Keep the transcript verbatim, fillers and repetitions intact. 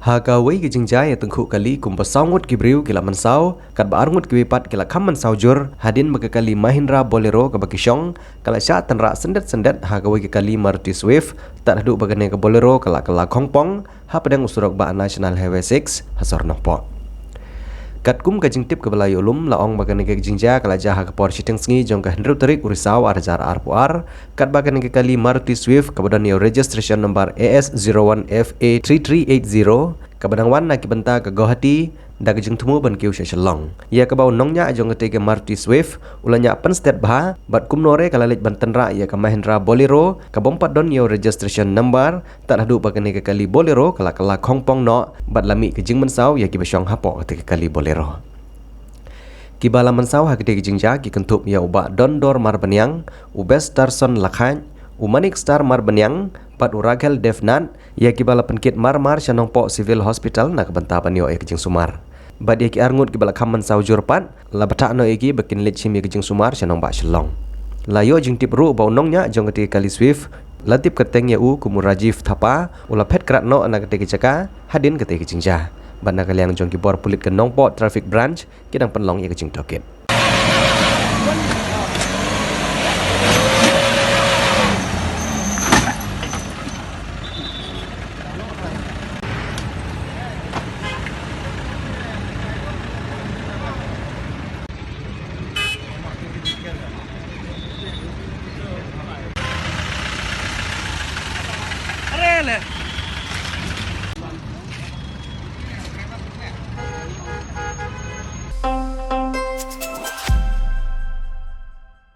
Ha kawei ka jingjia ïatyngkhuh kali, kumba saw ngut ki briew ki la mynsaw, katba ar ngut kiwei pat ki la kham mynsaw jur hadien ba ka kali Mahindra Bolero kaba ki shong ka la shah tynrah syndet-syndet ha kawei ka kali Maruti Swift, tad haduh ba kane ka Bolero ka la kylla khongpong hapdeng u surok bah National Highway six ha sor Nongpoh. Katkum ka jingtip kaba la ïoh lum, la ong ba kane ka jingjia ka la jia ha ka por shiteng sngi jong ka hynriew tarik u Risaw ar hajar arphew ar, katba kane ka kali Maruti Swift kaba don ïa u registration number A S zero one F A three three eight zero, kaba dang wan na ki bynta ka Guwahati da ka jingthmu ban kiew sha Shillong, ïa kaba u nongñiah jong katei ka Maruti Swift u la ñiah pynstet bha, bad kumno re ka la leit ban tynrah ïa ka Mahindra Bolero kabym pat don ïa u registration number, tad haduh ba kane ka kali Bolero ka la kylla khongpong noh bad la mih ka jingmynsaw ïa kiba shong hapoh katei ka kali Bolero. Kiba la mynsaw ha katei ka jingjia ki kynthup ïa u bah Dondor Marbaniang, u Besterson Lakhait, u Manik Star Marbaniang bad u Raghel Devnath, ïa kiba la pynkit mar-mar sha Nongpoh Civil Hospital na ka bynta ban ïoh ïa ka jingsumar. Bad ïa ki ar ngut kiba la kham mynsaw jur pat, la bthah noh ïa ki ba kin leit shim ïa ka jingsumar sha nongbah Shillong. La ïoh jingtip ruh ba u nongñiah jong katei ka kali Swift, la tip kyrteng ïa u kum u Rajiv Thapa, u la phet krad noh na katei ka jaka hadien katei ka jingjia. Bad na ka liang jong ki bor pulit ka Nongpoh Traffic Branch ki dang pynlong ïa ka jingtohkit.